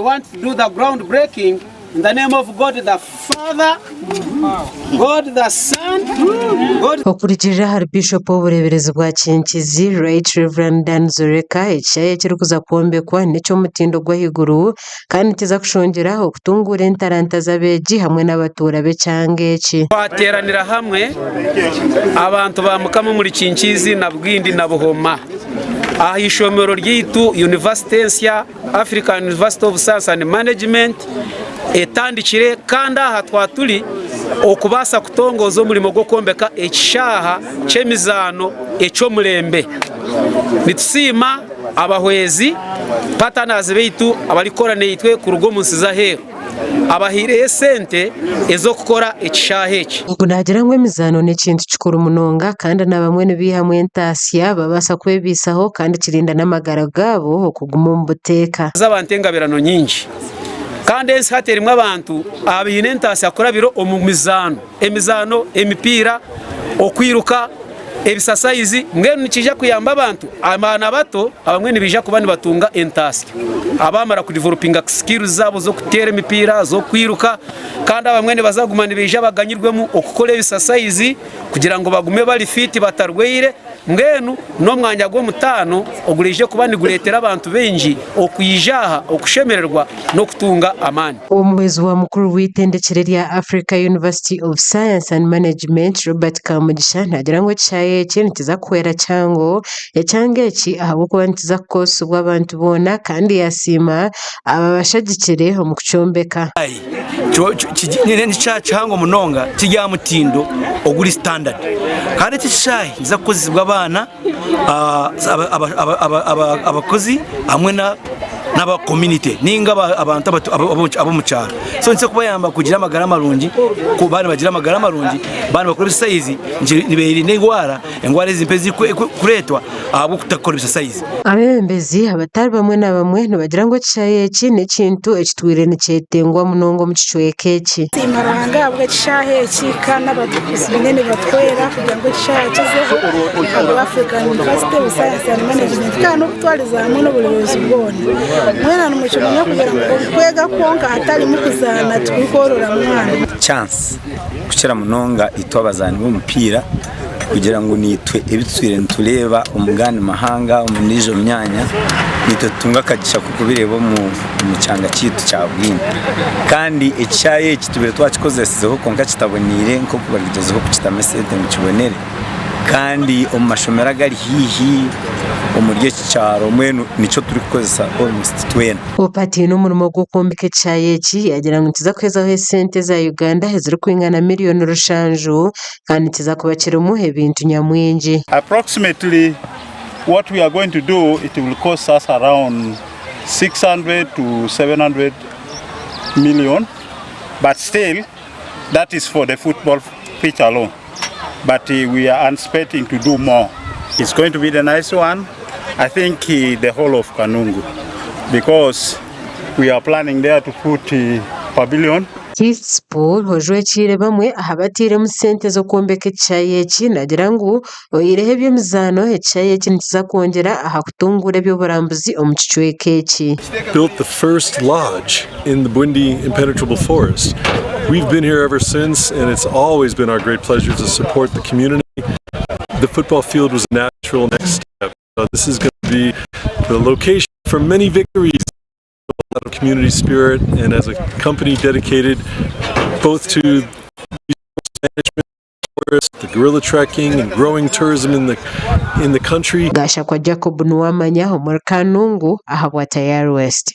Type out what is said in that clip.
I want to do the ground breaking in the name of God the Father, God the Son, God Okurugiirira ahari Bishop w'obureeberezi bwa Kinkizi, Right Rev. Dan Zoreka, ekishaayi ekirikuza kwombekwa n'eky'omutindo gw'ahaiguru kandi nikiza kushongyera okutunguura entaranta z'abeegi hamwe n'abatuura b'ekyanga eki. Twateeranira hamwe abantu ba Mukama omuri Kinkizi na Bwindi na Buhoma aha ishomero ryaitu University ensya African University of Science and Management etandikire kandi aha twaturi okubaasa kutongoza omurimo gw'okwombeka ekishaaha ky'emizaano eky'omurembe. Nitusiima abahwezi, partners, baitu abarikukora naitwe kuruga omu nsi z'aheeru. Abahaireyo esente ez'okukora ekishaaha eki. Ogu naagira ngu emizaano n'ekintu kikuru munonga kandi na bamwe nibaihamu entaasya babaasa kwebaisaho kandi kirinda n'amagara gaabo okuguma omu buteeka. Z'abantu engabirano nyingi kandi ensi hati erimu abantu abaine entaasya kurabira omu mizaano, emizaano, emipiira, okwiruka, ebisasayizi mbwenu nikiija kuyamba abantu abaana bato abamwe nibaija kuba nibatunga entaasya abamara kudevelopinga skills zaabo z'okuteera emipiira, z'okwiruka kandi abamwe nibaza kuguma nibaija baganyirwemu okukora ebisasayizi kugira ngu bagume bari fiiti batarwaire mbwenu n'omwanya gw'omutaano oguraije kuba nigureetera abantu baingi okwija aha okushemererwa n'okutunga amaani. Omuhwezi wa mukuru w'eitendekyero erya Africa University of Science and Management, Robert Kamugisha naagira ngu ekishaayi eki nikiza kuhwera kihango ekyanga eki ahabw'okuba nikiza kukoresibwa abantu boona kandi yaasiima ababashagikire omu kukyombeka. N'ekishaayi kihango munonga kiri aha mutindo oguri sitandadi kandi eki ekishaayi nikiza kukozesibwa abaana, abakozi hamwe n'aba community ninga abantu ab'omu kyaro. So nikiza kubayamba kugira amagara marungi, baaba nibagira amagara marungi, baaba nibakora ebisasayizi niberinda endwara, endwara ezi ezirikureetwa ahabw'okutakora ebisasayizi. Abeebembezi abatari bamwe na bamwe nibagira ngu ekishaayi eki n'ekintu ekitwire nikyetengwa munonga omu kicweka eki. Nsiima Ruhanga ahabw'ekishaayi eki kandi n'abaguzi baine nibatuhwera kugira ngu ekishaayi kizeho ahabwa African University of Science and Management kandi n'okutwariza hamwe n'obureebezi bwona. Mwena nimukimanya kugira ngu okwega kwonka hatarimu kuzaana tikurikworora mwana. Chance kukira munonga itwe abazaani b'omupiira kugira ngu naitwe ebi tutwire nitureeba omu gandi mahanga omu ndiijo myanya naitwe tutunge akagisha k'okubireeba omu kyanga kyaitu kya Bwindi. Kandi ekishaayi eki tubaire twakikozesizeho kwonka kitaboneire nk'oku barikugyezaho kukitamu esente ngu kibonere. Kandi omu mashomero agari haihi omuri eki kyaro mbwenu nikyo turikukozesa almost twena. Opati n'omurimo gw'okwombeka ekishaayi eki yaagira ngu nikiza kuhezaho esente za Uganda ezirikwingana miriyoni rushanju kandi nikiza kuba kirimu ebintu nyamwingi. Approximately what we are going to do it will cost us around 600 to 700 million but still that is for the football pitch alone but we are anticipating to do more. It's going to be the nice one I think the whole of Kanungu because we are planning there to put pavilion. Keith Spool ojwekiire bamwe aha batairemu sente z'okwombeka ekishaayi eki naagira ngu oihireho eby'emizaano, ekishaayi eki nikiza kwongyera aha kutunguura eby'oburambuzi omu kicweka eki. Built the first lodge in the Bwindi Impenetrable Forest. We've been here ever since and it's always been our great pleasure to support the community. The football field was a natural next step. This is going to be the location for many victories, a lot of community spirit, and as a company dedicated both to management, forest, the gorilla trekking, and growing tourism in the in the country. Gashakwa Jacob Nuwamanya omuri Kanungu ahabwa Tayari West.